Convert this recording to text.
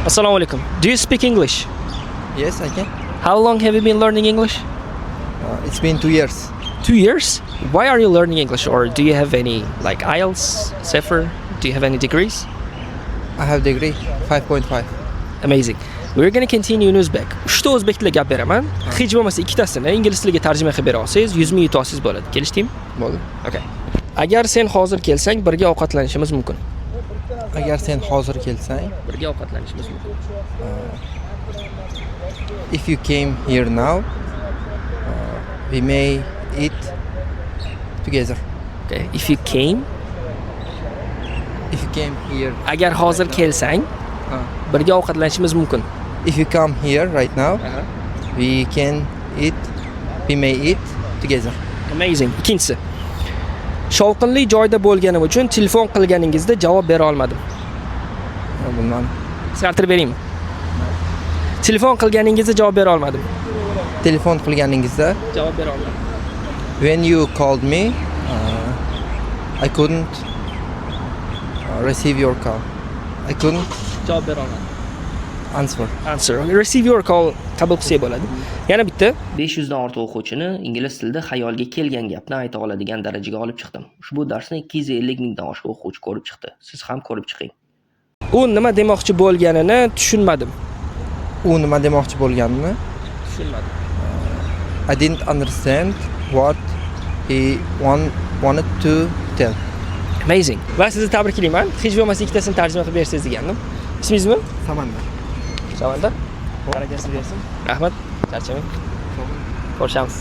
Assalomu alaykum. Do you speak English? Yes, I can. How long have you been learning English? It's been 2 years. 2 years? Why are you learning English? Or do you have any, like, IELTS, CEFR? Do you have any degrees? I have degree 5.5. Amazing. We're gonna continue in Uzbek. Uchta o'zbek tilida gap beraman. Hech bo'lmasa ikkitasini ingliz tiliga tarjima qilib bera olsangiz, 100 ming yuta olsangiz bo'ladi. Kelishdingmi? Bo'ldi. Okay. Agar sen hozir kelsang, birga ovqatlanishimiz mumkin. Agar sen hozir kelsang, Birga ovqatlanishimiz mumkin. If you came here now, we may eat together. Okay. If you came, If you came here, agar hozir kelsang, birga ovqatlanishimiz mumkin. If you come here right now, we can eat. We may eat together. Amazing. Ikkinchisi. Shovqinli joyda bo'lganim uchun telefon qilganingizda javob bera olmadim. Bundan Qisqartirib beraymi? Telefon qilganingizda javob bera olmadim. Telefon qilganingizda Javob bera olmadim. When you called me, I couldn't receive your call. I couldn't Javob bera olmadim. Answer. Answer. Receive your call qabul qilsak bo'ladi. Yana bitta. 500 dan ortiq o'quvchini ingliz tilida xayolga kelgan gapni ayta oladigan darajaga olib chiqdim. Ushbu darsni 250 mingdan oshiq o'quvchi ko'rib chiqdi. Siz ham ko'rib chiqing. U nima demoqchi bo'lganini tushunmadim. U nima demoqchi bo'lganini Tushunmadim. I didn't understand what he wanted to tell. Amazing. Va sizni tabriklayman. Hech bo'lmasa ikkitasini tarjima qilib bersangiz degandim. Ismingiz nima? Samandar. Samandar. Barakasini bersin. Rahmat. Charchamang. Ko'rishamiz.